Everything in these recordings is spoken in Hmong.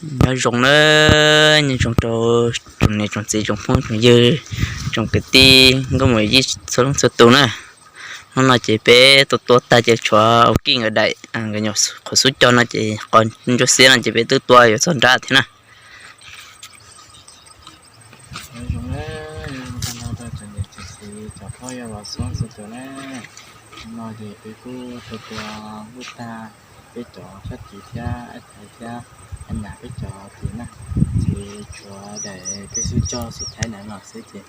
Nyob zoo na, nyob zoo rau tsoom niam tsoom txiv tsoom phooj tsoom ywg, tsoom kwv tij nkauj muam yij txhua leej txhua tus na. Hnub no ces peb tua tua tag ces tshuav ua kij nkawd daim, nkawd nyuam qhuav xub cog no ces qos ntsuab xiab no ces peb twb tua yuav txog nrab thiab na. Hnub no ces peb kuj tua tua huj tag peb cov sab tid thiab, thiab nyab peb cov tid na, ces tshuav daim peb xub cog xub chaib na no xwb ces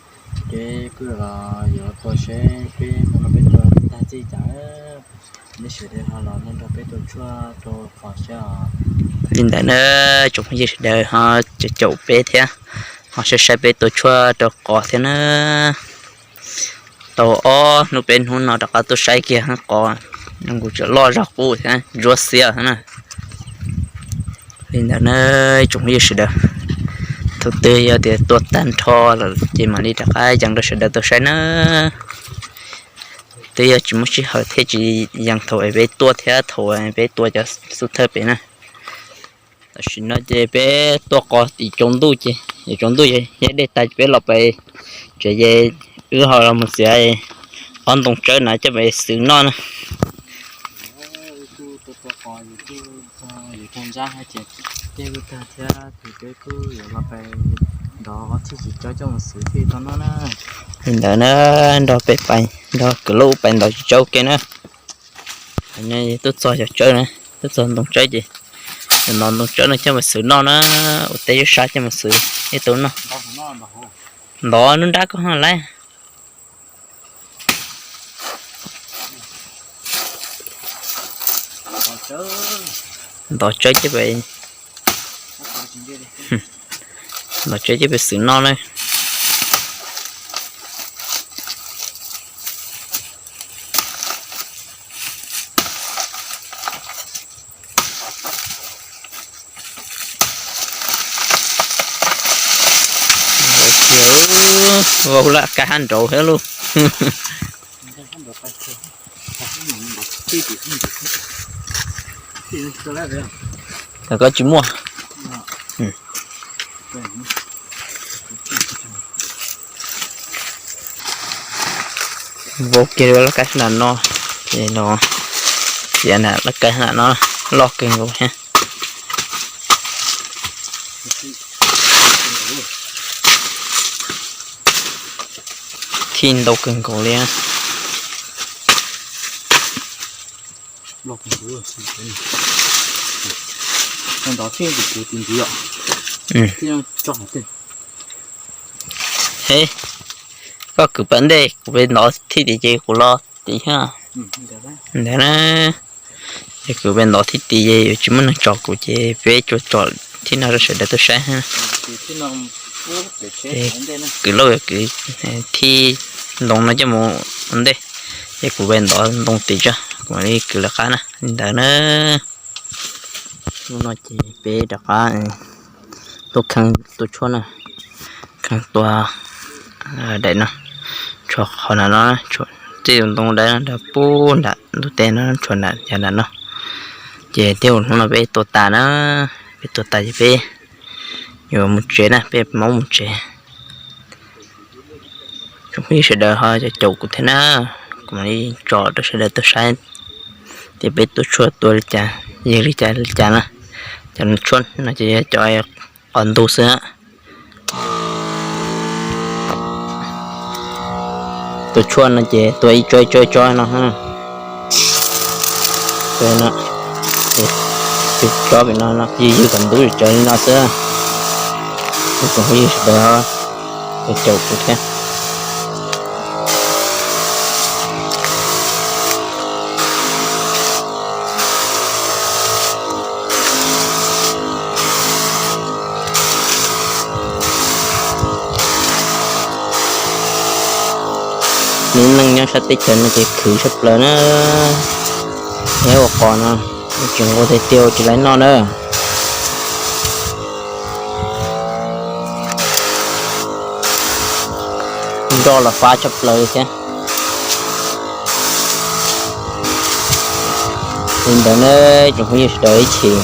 peb kuj los yuav tua seb peb hnub no peb tua tag txij cas. Nej sawv daws ho los nrog peb tua tshuaj rau qos seb os. Li ntawd na, tsoom phooj ywg sawv daws ho caum caum peb thiab, ho saib saib peb tua tshuaj rau qos thiab na. Tau ob hnub peb hnub no rov qab tuaj saib kiag qos, nkuj tseem loj zog qub thiab ntsuab xiab thiab na. Li ntawd na, tsoom phooj ywg sawv daws, thaum twg yog tias tua tag nrho lawm ces mam li rov qab yees rau sawv daws tau saib na. Twb yog tsis muaj sij hawm thiaj tsis yees thaum peb tuaj thiab thaum peb tua cov xub thawj pem na. Tam sim no ces peb tuaj qos tim tsaus ntuj ces, tsaus ntuj thiab dej tas ces peb los pem tsev ces wb ho los mus txiav ob ntoo tsawb na coj pem xwb noj na. Li ntawd na, nrog peb pais nrog kwv Lauj pais ntov tsis tsawb ke na. Tuaj txog cov tsawb na, tuaj txog ntoo tsawb ces ntov ntoo tsawb no coj mus xwb noj na, ua teb yuav sab coj mus xwb ib tug no. Ntov nruab nrab koj ho lawm. Ntov tsawb coj pem, ntov tsawb coj pem xwb noj na. Vau laj kab hab nraud thiab lauj. Thaum koj tsis muaj. Vau kiag laj kab sab nram no, ces no, ces laj kab sab nram no loj kawg nkaus thiab. Thij ntau kawg nkaus li. He, koj kwv pas ntej kuv pem ntov thij tim ces kuv los tim thiab. Ntawd na, ces kwv pem ntov thij tim ces yuav tsis muaj neeg tsom kuv ces peb tsuas tsom thij no rau sawv daws tuaj saib. Kwv Lauj yog kwv thij ntoo no coj mus ua ntej, ces kuv pem ntov ntoo tim tso, kuv mam li kwv lawv qab na. Li ntawd na, hnub no ces peb rov qab tuaj kheev tua tshuaj na, kheev tua daim no, tshuav qhov nram no, tej tus ntoo dawb no nrog pub nram ntug teb no, tshuav nram yav nram no. Ces tej hnub no peb tua tas na, peb tua tas ces peb yuav mus tsev na, peb maub mus tsev. Tsoom phooj ywg sawv daws ho caum kuv thiab na, kuv mam li tso rau sawv daws tau saib tias peb tua tshuaj tua li cas, yog li cas li cas na. Cov tshuaj no ces yog cov qos ntug xwb. Tua tshuaj no ces tua ib tsob ib tsob ib tsob no. Tua no, tus tsob pem no no ywg ywg kom ntub tsawv li no xwb. Tsoom phooj ywg sawv daws caum kuv thiab. Lub neej nyob sab teb chaws no ces khwv tshaj plaws na. Nyob ua qos no tsis nqus tiag tiag tsis laib noj na. Nroj los fab tshaj plaws thiab. Li ntawd na, tsoom phooj ywg sawv daws ib chim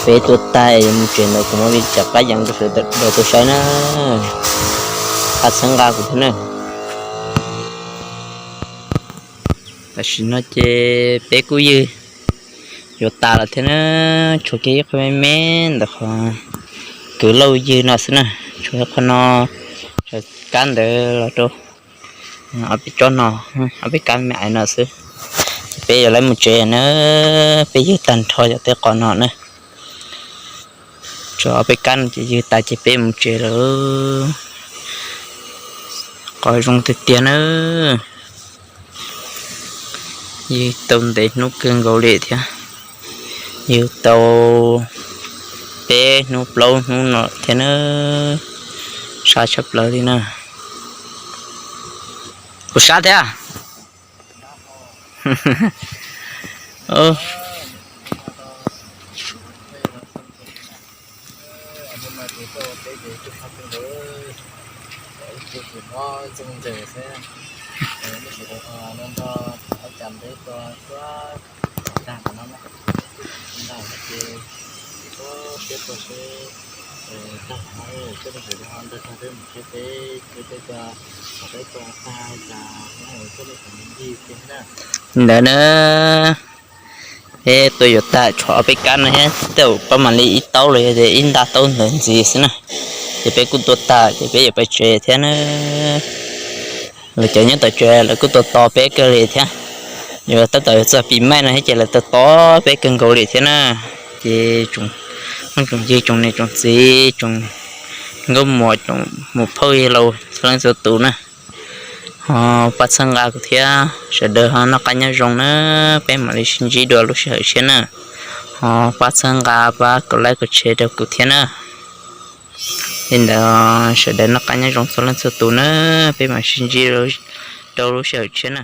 Peb tuaj tag yuav mus tsev ntawd kuv muab cov qab yees rau sawv daws tau saib na. Pab txhawb nqa kuv thiab na. Tam sim no ces peb kuj ywg yuav tas lawm thiab na, tshuav kiag ib qho me me ntawm qhov kwv lauj ywg no xwb na, tshuav ib qho no, kab ntawd los rau ob peb tsob no, ob peb kab me me no xwb. Ces peb yuav lawv mus tsev na, peb ywg tag nrho cov tej qos no na. Tshuav ob peb kab no ces ywg tas ces peb mus tsev lawm. Qos zoo tiag tiag na. Ywg tau ntev hnub kawg nkaus li thiab. Ywg tau peb hnub plaub hnub no thiab na. Sab tshaj plaws li na. Kuv sab thiab. Ntawd na, peb tuaj yuav tag tshuav ob peb kab no thiab, tej zaum pab mam li ib taub los yog tias ib nta taub ntawd ntxiv xwb na. Ces peb kuj tuaj tag ces peb yuav pais tsev thiab na. Lawv cov nyob tom tsev lawv kuj tos tos peb kawg li thiab. Yuav tab tom yuav txog pis maij no thiab ces lawv tos tos peb kawg nkaus li thiab na. Ces tsoom phooj tsoom ywg tsoom niam tsoom txiv tsoom nkauj muam tsoom muam phauj yawg laus txhua leej txhua tus na, ho pab txhawb nqa kuv thiab, sawv daws ho noj qab nyob zoo na. Peb mam li sib ntsib dua lub sij hawm tshiab na. Ho pab txhawb nqa pab kom like kom share rau kuv thiab na. Li ntawd sawv daws noj qab nyob zoo txhua leej txhua tus na, peb mam sib ntsib rau lub sij hawm tshiab na.